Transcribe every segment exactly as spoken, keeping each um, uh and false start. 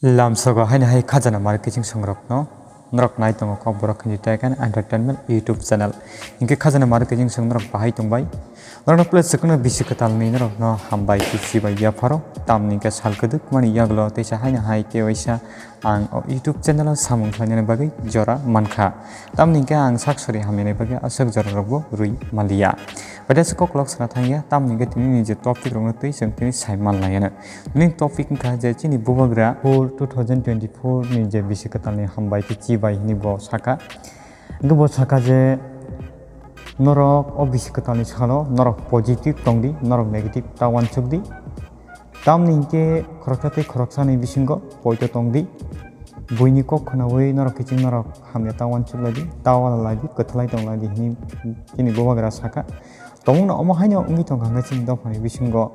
Lamsogo haino hai khajana mari kiching songrokno norok nai tongo Kokborok Hindi Tech and Entertainment YouTube channel. Hinkhe khajana mari kiching song norok bahai tongbai. Norokno play swkangno bisi kwtalni norokno hambai tei chibai yapharo. Tamni hinkhe sal kwdwkmani yagulo teisa haino hai khe waisa ang o YouTube channel o samung khlainani bagwi jora mankha. Tamni hinkhe ang sak sori hamyani bagwi aswk jorarokbo rwi manliya. Paida se koklok sana thangya, tamni hinkhe tini ni je topic rokno twi chwng tini sai manlaiya. Nini topic wngkha je chini bubagra four two thousand twenty-four ni je bisi kwtalni hambai tei chibai hwnwi bo saka. Hinkhe bo saka je norok o bisi kwtalni salo norok positive tongdi, norok negative ta uansukdi. Tamni hinkhe khoroksa tei khoroksani bisingo poito tongdi. Buini kok khwnawi norok kiching norok hamya ta uansuklaidi, ta ualalaidi, kwthalai tonglaidi hwnwi chini bubagra saka. Tongmungno omo haino wngwi tongkha hwnkhe chini dophani bisingo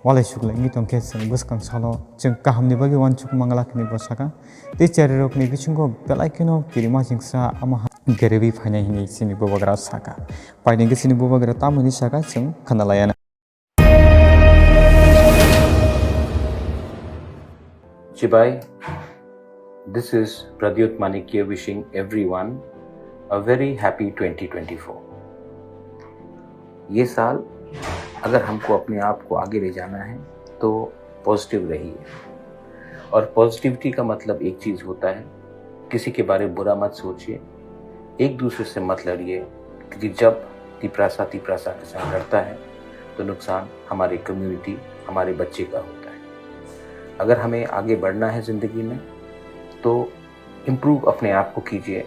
walai suklai wngwi tongkhe chwng bwskang salo chwng kahamni bagwi uansuk mangala hwnwi bo saka. Tei cherairokni bisingo belai kheno kirima chingsa omo ha gerewi phainai hwnwi chini bubagra saka. Paini hwnkhe chini bubagra tamo hwnwi saka chwng khwnalaiya. Chibai, this is Pradyut Manikya wishing everyone a very happy twenty twenty-four. ये साल अगर हमको अपने आप को आगे ले जाना है तो पॉजिटिव रहिए, और पॉजिटिविटी का मतलब एक चीज़ होता है, किसी के बारे में बुरा मत सोचिए, एक दूसरे से मत लड़िए, क्योंकि जब तिपरासा तिपरासा के साथ लड़ता है तो नुकसान हमारी कम्युनिटी, हमारे बच्चे का होता है। अगर हमें आगे बढ़ना है ज़िंदगी में तो इम्प्रूव अपने आप को कीजिए।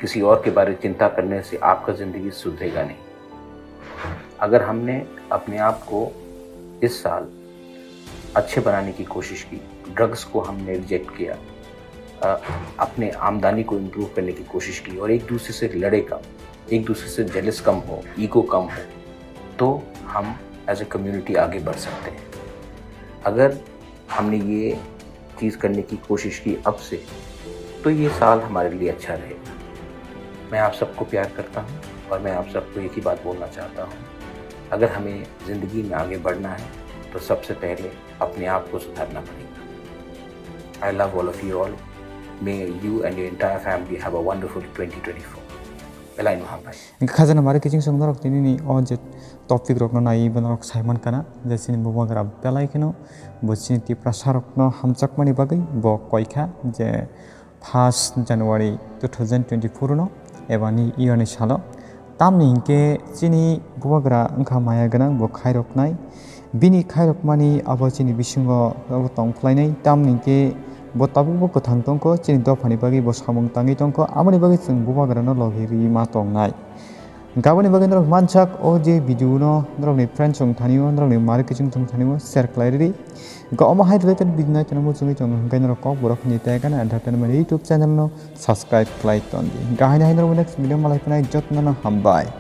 किसी और के बारे में चिंता करने से आपका ज़िंदगी सुधरेगा नहीं। अगर हमने अपने आप को इस साल अच्छे बनाने की कोशिश की, ड्रग्स को हमने रिजेक्ट किया, अ, अपने आमदनी को इम्प्रूव करने की कोशिश की और एक दूसरे से लड़े कम, एक दूसरे से जेलस कम हो, ईगो कम हो, तो हम एज ए कम्युनिटी आगे बढ़ सकते हैं। अगर हमने ये चीज़ करने की कोशिश की अब से, तो ये साल हमारे लिए अच्छा रहेगा। मैं आप सबको प्यार करता हूँ और मैं आप सबको एक ही बात बोलना चाहता हूँ, अगर हमें ज़िंदगी में आगे बढ़ना है तो सबसे पहले अपने आप को सुधारना पड़ेगा। I love all of you all. May you and your entire family have a wonderful twenty twenty-four. Belai no hambai. Hinkhe khajana mari kiching song norok tini ni o je topic rokno nai bo norok sai mankha na je chini bubagra belai kheno bo chini tiprasa rokno hamjakmani bagwi bo koikha je first January two thousand twenty-four no eba ni iyoni salo. Tamni hinkhe chini bubagra wngkha maya gwnang, bo khairoknai. Bini khairokmani abo chini bisingo abo tong phlainai. Tamni hinkhe bo tabukbo kwthang tongkho, chini dophani bagwi bo samung tangwi tongkho, aboni bagwi chwng bubagrano logi rwi ma tongnai. Gaboni bagwi norok mansak o je video no norokni friends wng thani o, norokni mari kiching thung thani o share khlai ridi. Ga omo hai related video nai channel muchungwi tongo hwnkhe norok Kokborok Hindi Tech and Entertainment YouTube channel no subscribe khlai tondi. Ga haino hai norok next video malai phinai jotno no hambai.